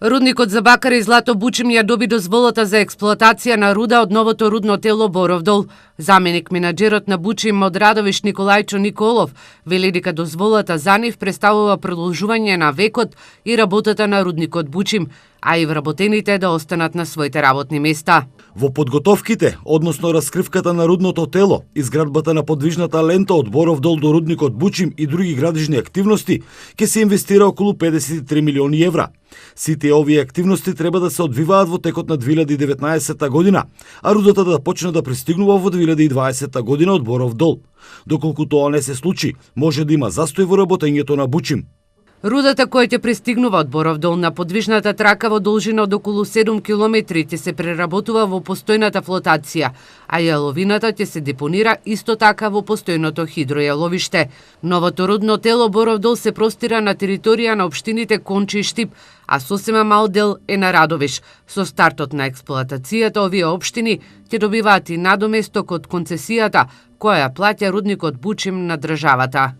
Рудникот за бакар и злато Бучим ја доби дозволата за експлоатација на руда од новото рудно тело Боровдол. Заменик менаџерот на Бучим од Радовиш Николајчо Николов вели дека дозволата за нив представува продолжување на векот и работата на рудникот Бучим, а и вработените да останат на своите работни места. Во подготовките, односно раскривката на рудното тело, изградбата на подвижната лента од Боровдол до рудникот Бучим и други градижни активности, ќе се инвестира околу 53 милиони евра. Сите овие активности треба да се одвиваат во текот на 2019 година, а рудата да почне да пристигнува во 2020 година од Боровдол. Доколку тоа не се случи, може да има застој во работењето на Бучим. Рудата која ќе пристигнува од Боровдол на подвижната трака во должина од околу 7 километри ќе се преработува во постојната флотација, а јаловината ќе се депонира исто така во постојното хидројаловиште. Новото рудно тело Боровдол се простира на територија на општините Кончи и Штип, а сосема мал дел е на Радовиш. Со стартот на експлоатацијата овие општини ќе добиваат и надоместок од концесијата која ја плаќа рудникот Бучим на државата.